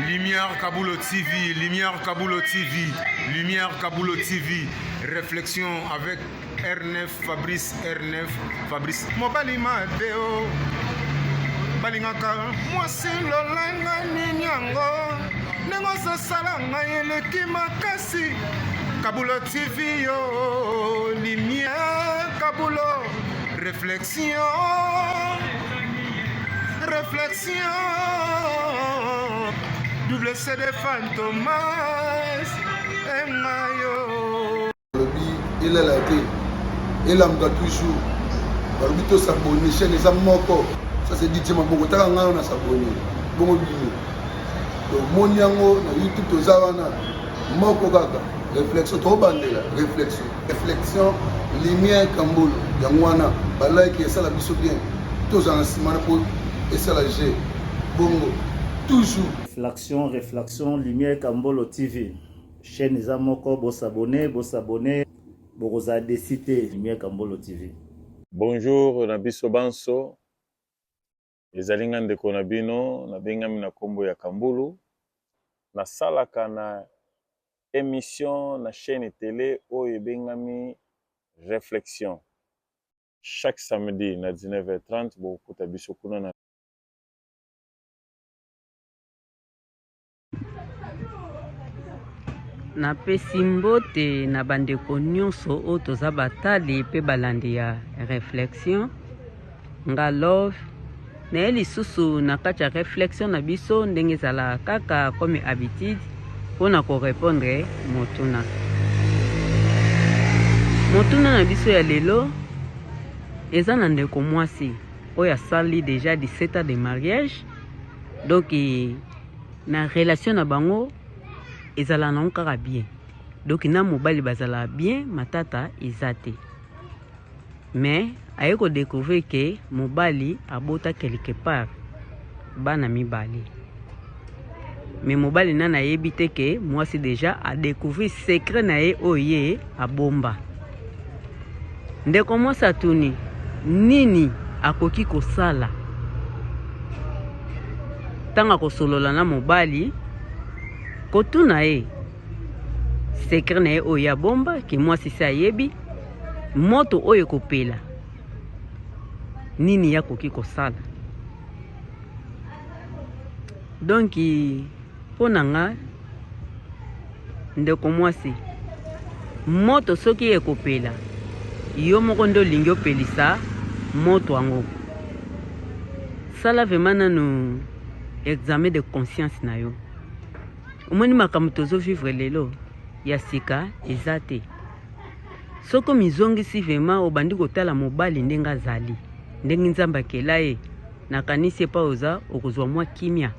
Lumière Kabulo TV, Lumière Kabulo TV, Lumière Kabulo TV, réflexion avec R9 Fabrice R9 Fabrice mobali mabe o balingaka mwasi lolenge nini yango ndenge ozosala ngai eleki makasi Kabulo TV yo Lumière Kabulo réflexion réflexion double CD Fantomas engayo Balobi elala te, elamuka toujours. Balobi to s'abonner, chaîne eza moko. Ça c'est DJ Maboko, taka ngai na s'abonner. Bongo bino. Tomoni yango na YouTube toza wana moko kaka. Réflexion tobandela, réflexion. Réflexion lumière Kambolo. Yango wana ba like esala biso bien. Tozala na nsima na po esala G. Bongo toujours. Réflexion, réflexion, lumière Kambolo TV. Chaîne eza moko, bo s'abonner, bo s'abonner, bokozala desi te. Lumière Kambolo TV. Bonjour na biso banso, ezali nga ndeko na bino, nabengami na kombo ya Kambulu, nasalaka na emission na chaine tele oyo ebengami Reflexion, chaque samedi na 19h30 bokokuta biso kuna na. Napesi mbote na bandeko nyonso oyo toza batali pe balandi ya reflexion nga love naye lisusu na kati ya reflexion na biso ndenge ezalaka kaka comme habitude mpo na korepondre motuna. Motuna na biso ya lelo eza na ndeko mwasi oyo asali deja 17 ans de mariage donc na relation na bango ezala nango kaka bien donc na mobali bazala bien matata eza te mais aye ko découvrir ke mobali abota quelque part bana mibale mais mobali nani ayebi te ke mwasi deja a découvrir secret na ye oyo ye abomba Ndeko mwasi atuni nini akoki kosala ntango akosolola na mobali, kotuna ye secret na ye oyo ye abomba ke mwasi se ayebi, moto oyo ekopela nini ye akoki kosala. Donc mpo na nga Ndeko mwasi, moto soki ekopela, yo moko nde olingi opelisa moto yango. Sala vraiment nanu examen de conscience na yo. Omoni makambo tozo vivre lelo ya sika eza te. Soki omizongisi vraiment obandi kotala mobali ndenge azali, ndenge Nzambe akela ye, nakanisi epai oza okozwa mwa kimia.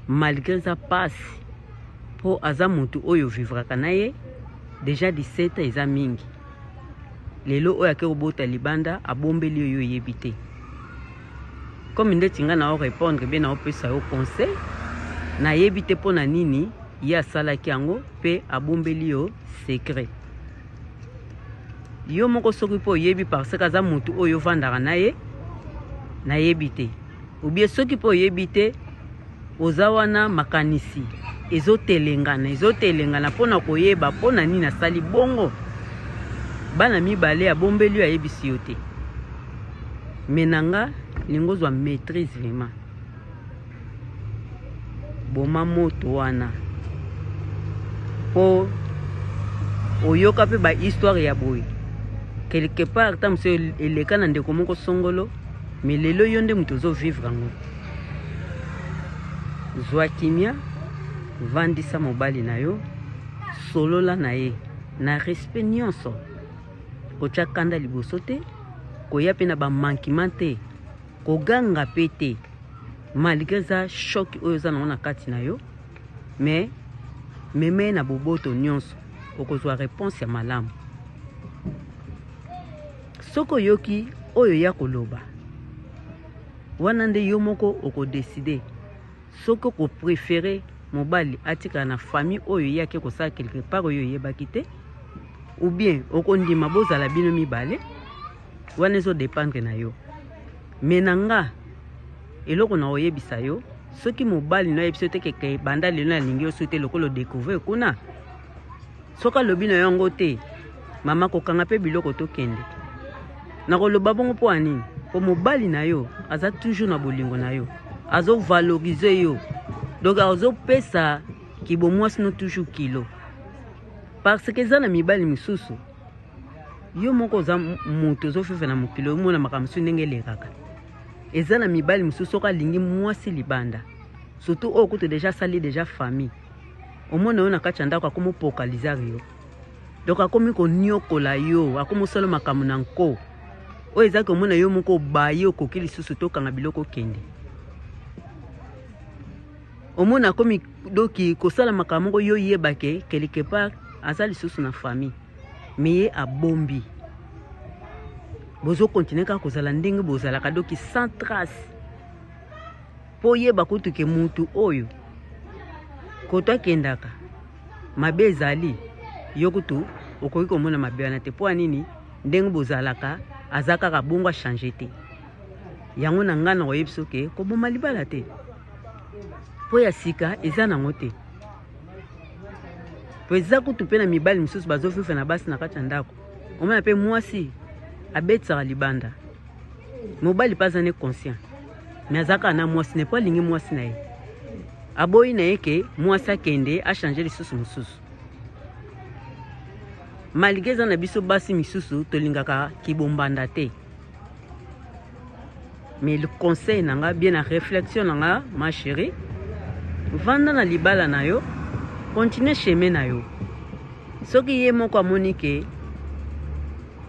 Malgre eza pasi po aza mutu oyo ovivraka na ye dejà 17 ans eza mingi lelo oyo ake kobota libanda abombeli yo yo oyebi te comme ndeti nga nao repondre bien nao pesa yo conseil nayebi te pona nini ye asalaki yango pe abombeli yo secret yo moko soki pe oyebi parce que aza mutu oyo ovandaka na ye nayebi te Ou bien soki pe oyebi te oza wana makanisi ezotelengana ezotelengana mpo na koyeba mpo na nini asali bongo. Bana mibale abombeli yo ayebisi yo te. Mais na nga lingo ozwa maitrise vraiment. Boma moto wana po oyoka pe ba histoire ya boye quelque part ta mosusu eleka na ndeko moko songolo mais lelo yo nde moto ozo vivre yango. Zwa kimia, vandisa mobali na yo, solola na ye na respect nyonso, kotya kanda liboso te, koya pe na ba manquement te, koganga pe te. Malgre eza choc oyo oza nango na kati na yo, mais mema ye na boboto nyonso, okozwa reponse ya malamu. Soki oyoki oyo ye akoloba, wana nde yo moko oko decider soki oko preferer mobali atikala na famille oyo ye ake kosala quelque part oyo oyebaki te, ou bien okondima bozala bino mibale. Wana ezo dependre na yo. Mais na nga eloko na oyebisa yo. Soki mobali no ayebisi yo te ke banda lelo nalingi yo su te lokola odecouvrir kuna, soki alobi na yo yango te, mama kokanga mpe biloko tokende. Nakoloba bongo mpo ya nini? Mpo mobali na yo aza toujours na bolingo na yo, azovalorize yo, donc azopesa kibomwasi no toujours kilo. Parce que eza na mibali misusu, yo moko oza moto ozofefe na mokili, omona makambo mosusu ndenge elekaka. Eza na mibali mosusu soki alingi mwasi libanda, surtout oyo kutu deja asali deja famille, omona yo na kati ya ndako akomi opokalizar yo, donc akomi koniokola yo, akomi osala makambo na nko oyo ezaki omona yo moko obaye, okoki lisusu tokanga biloko okende. Omona akomi doki kosala makambo moko yo yeba ke quelque part aza lisusu na famille, mais ye abombi. Bozo continuer kaka kozala ndenge bozalaka doki sans trace, po oyeba kutu ke mutu oyo koto akendaka mabe ezali yo kutu okoki komona mabe wana te. Po ya nini? Ndenge bozalaka aza kaka bongo, a changer te. Yango na ngai nakoyebi soki koboma libala te, po ya sika eza nango te. Po eza kutu mpe na mibali misusu bazofifa na basi na kati ya ndako, omona mpe mwasi abetisaka libanda, mobali mpe aza ne conscient, mais aza kaka na mwasi ne po alingi mwasi na ye, aboyi na ye ke mwasi akende achange lisusu mosusu. Malgré eza na biso basi misusu tolingaka kibombanda te, mais le conseil na nga bien na réflexion na nga, ma chérie, vanda na libala na yo, continue chemin na yo. Soki ye moko amoni ke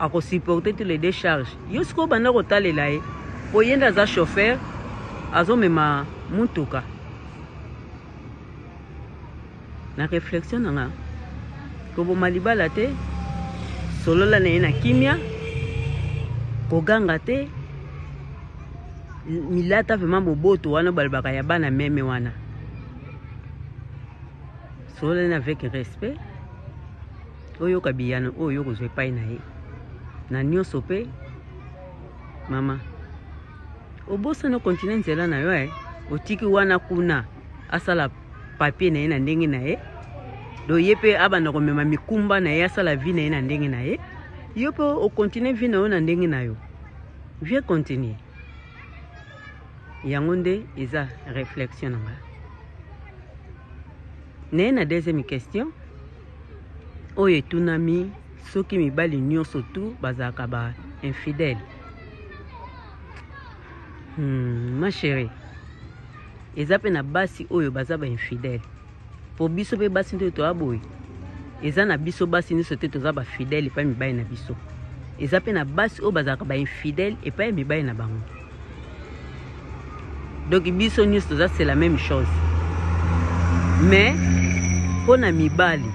akosupporte tous les deux charges, yo sikoyo banda kotalela ye, po ye nde aza chauffeur, azomema mutuka. Na réflexion na nga, koboma libala te, solola na ye na kimia, koganga te, milata vraiment boboto wana balobaka ya bana meme wana, solola na avec respect, oyoka biyano oyo yo kozwa epai na ye na nyonso. Mpe mama, obosani okontinue nzela na yo, otiki wana kuna asala papier na ye na ndenge na ye, do ye mpe abanda komema mikumba na ye, asala vie na ye na ndenge na ye, yo mpe okontinue vie na yo na ndenge na yo, vie continue. Yango nde eza réflexion na nga naye. Na deuxième question oyo etunami, soki mibali nyonso tu bazalaka ba infidèle. Ma chérie, eza mpe na basi oyo baza ba infidèle, po biso mpe basi nde toya boye. Eza na biso basi nyonso te toza bafidèle epai mibali na biso. Eza mpe na basi oyo bazalaka bainfidèle epai ya mibali na bango. Donc biso nyonso toza, c'est la même chose. Mais mpo na mibali,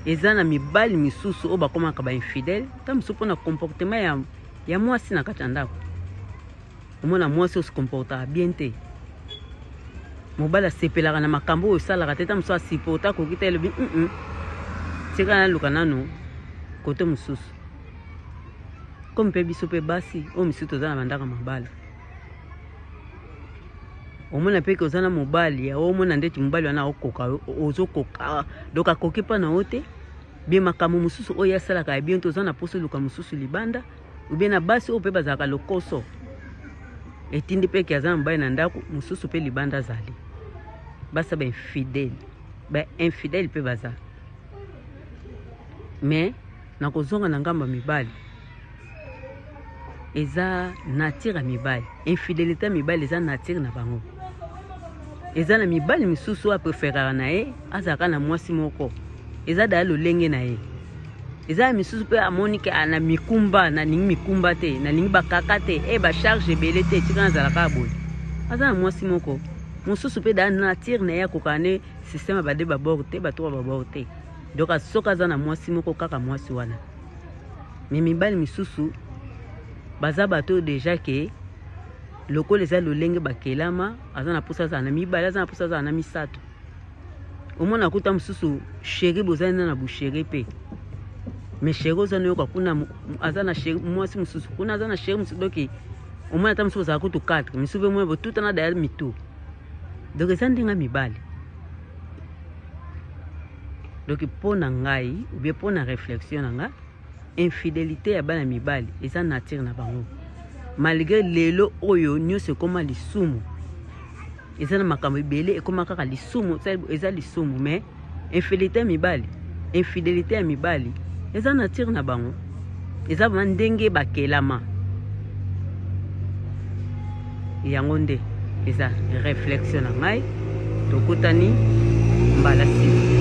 eza na mibali misusu oyo bakomaka bainfidèle ta mosusu mpo na comportement ya mwasi na kati ya ndako. Omona mwasi oyo se comportaka bien te, mobali asepelaka na makambo oyo osalaka te, ta mosusu asupporte, akoki te, elobi tika naluka nanu kote mosusu. Comme mpe biso mpe basi oyo misusu toza na bandako mabala, omona mpe ke oza na mobali, omona ndeti mobali wana okoka, ozokoka, donc akoki mpa na yo te bien. Makambo mosusu oyo asalaka ya bien te, oza na mposa oluka mosusu libanda. Ubie na basi oyo mpe bazalaka lokoso, etindi mpe ke aza na mobali na ndako mosusu mpe libanda azali. Basi bainfidèle, bainfidèle mpe baza. Mais nakozonga na ngambo ya mibali, eza nature ya mibali, infidélité ya mibali eza nature na bango. Eza na mibali misusu oyo apréféraka na ye azalaka na mwasi moko, eza daya lolenge na ye. Eza na misusu mpe amoni ke na mikumba, nalingi mikumba te, nalingi bakaka te, e bacharge ebele te, tika nazalaka boye, aza na mwasi moko. Mosusu mpe da nature na ye akokaka ne système ya bade babord te, bato babord te, donc soki aza na mwasi moko, kaka mwasi wana. Mais mibali misusu baza bato oyo déjà ke lokola eza lolenge bakelama, aza na mposa azala na mibale, aza na mposa azala na misato. Omona kuta mosusu chéri, bozali na boucherie mpe, mais chéri oza nayoka kuna aza na chéri mwasi mosusu, kuna aza na chéri mosusu. Donc omona ata mosusu ozala kutu 4, misusu mpe mona botutana daya mitu. Donc eza ndenge ya mibali. Donc mpo na ngai ou bien mpo na réflexion na nga, infidelité ya bana mibali eza nature na bango. Malgré lelo oyo nyonso ekoma lisumu, eza na makambo ebele ekoma kaka lisumu, eza lisumu, mais infidélité ya mibali, infidélité ya mibali eza nature na bango, eza vraiment ndenge bakelama. Yango nde eza réflexion na ngai. Tokutani mbala nsima.